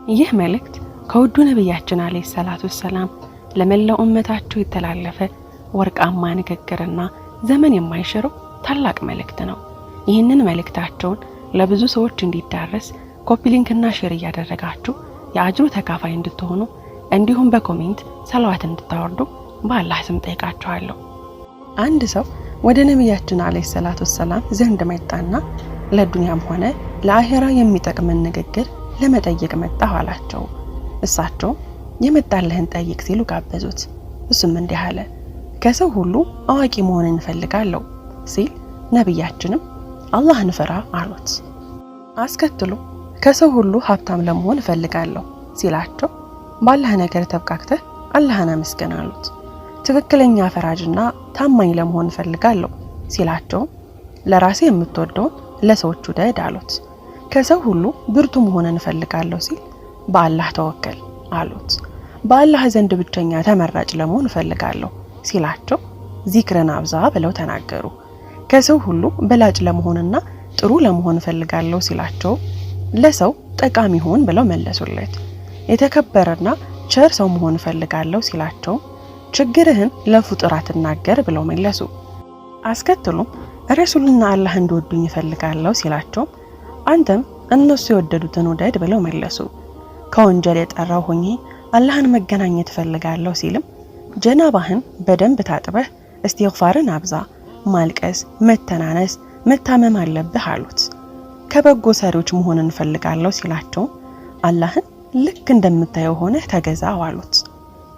ይህ መልእክት ከውዱ ነቢያችን አለይሂ ሰላቱ ወሰላም ለመላው ኡመታቸው የተላለፈ ወርቃማ ንግግርና ዘመን የማይሽረው ታላቅ መልእክት ነው። ይህንን መልእክታቸውን ለብዙ ሰዎች እንዲዳረስ copy link ና share እያደረጋችሁ የአጅሩ ተካፋይ እንድትሆኑ እንዲሁም በ comment ሰለዋት እንድታወርዱ በአላህ ስም ጠይቃችኋለሁ። አንድ ሰው ወደ ነቢያችን አለይሂ ሰላቱ ወሰላም ዘንድ መጣና ለዱንያም ሆነ ለአሄራ የሚጠቅምን ንግግር ለመጠየቅ መጣሁ አላቸው። እሳቸው የመጣልህን ጠይቅ ሲሉ ጋበዙት። እሱም እንዲህ አለ፣ ከሰው ሁሉ አዋቂ መሆን እንፈልጋለሁ ሲል ነቢያችንም አላህን ፍራ አሉት። አስከትሎ ከሰው ሁሉ ሀብታም ለመሆን እፈልጋለሁ ሲላቸው ባላህ ነገር ተብቃክተህ አላህን አመስግን አሉት። ትክክለኛ ፈራጅና ታማኝ ለመሆን እፈልጋለሁ ሲላቸው ለራሴ የምትወደውን ለሰዎች ውደድ አሉት። ከሰው ሁሉ ብርቱ መሆን እፈልጋለሁ ሲል በአላህ ተወከል አሉት። በአላህ ዘንድ ብቸኛ ተመራጭ ለመሆን እፈልጋለሁ ሲላቸው ዚክርን አብዛ ብለው ተናገሩ። ከሰው ሁሉ በላጭ ለመሆንና ጥሩ ለመሆን እፈልጋለሁ ሲላቸው ለሰው ጠቃሚ ሁን ብለው መለሱለት። የተከበረና ቸር ሰው መሆን እፈልጋለሁ ሲላቸው ችግርህን ለፍጡር አትናገር ብለው መለሱ። አስከትሎም ረሱልና አላህ እንዲወዱኝ እፈልጋለሁ ሲላቸው አንተም እነሱ የወደዱትን ውደድ ብለው መለሱ። ከወንጀል የጠራው ሆኜ አላህን መገናኘት እፈልጋለሁ ሲልም ጀናባህን በደንብ ታጥበህ እስቲግፋርን አብዛ፣ ማልቀስ፣ መተናነስ፣ መታመም አለብህ አሉት። ከበጎ ሰሪዎች መሆን እንፈልጋለሁ ሲላቸው አላህን ልክ እንደምታየው ሆነህ ተገዛው አሉት።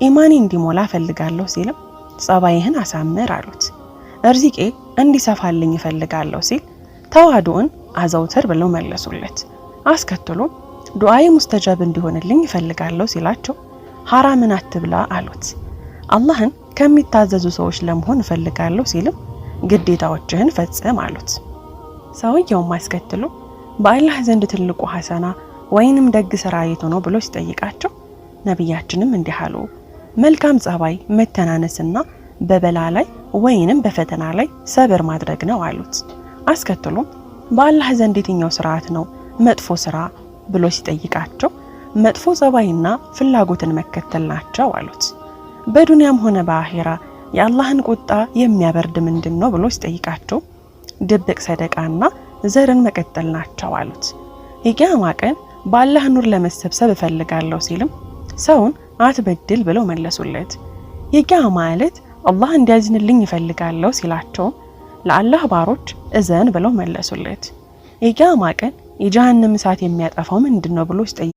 ኢማኔ እንዲሞላ እፈልጋለሁ ሲልም ጸባይህን አሳምር አሉት። እርዚቄ እንዲሰፋልኝ እፈልጋለሁ ሲል ተዋዱእን አዘውትር ብለው መለሱለት። አስከትሎም ዱዓዬ ሙስተጃብ እንዲሆንልኝ እፈልጋለሁ ሲላቸው ሐራምን አትብላ አሉት። አላህን ከሚታዘዙ ሰዎች ለመሆን እፈልጋለሁ ሲልም ግዴታዎችህን ፈጽም አሉት። ሰውየውም አስከትሎ በአላህ ዘንድ ትልቁ ሐሰና ወይንም ደግ ስራ የቱ ነው ብሎ ሲጠይቃቸው ነቢያችንም እንዲህ አሉ፣ መልካም ጸባይ፣ መተናነስና በበላ ላይ ወይንም በፈተና ላይ ሰብር ማድረግ ነው አሉት። አስከትሎም በአላህ ዘንድ የትኛው ስርዓት ነው መጥፎ ስራ ብሎ ሲጠይቃቸው መጥፎ ጸባይና ፍላጎትን መከተል ናቸው አሉት። በዱንያም ሆነ በአኼራ የአላህን ቁጣ የሚያበርድ ምንድን ነው ብሎ ሲጠይቃቸው ድብቅ ሰደቃና ዘርን መቀጠል ናቸው አሉት። የቂያማ ቀን በአላህ ኑር ለመሰብሰብ እፈልጋለሁ ሲልም ሰውን አትበድል ብለው መለሱለት። የቂያማ ዕለት አላህ እንዲያዝንልኝ እፈልጋለሁ ሲላቸው ለአላህ ባሮች እዘን ብለው መለሱለት። የቂያማ ቀን የጀሃነም እሳት የሚያጠፋው ምንድን ነው ብሎ ሲጠይቅ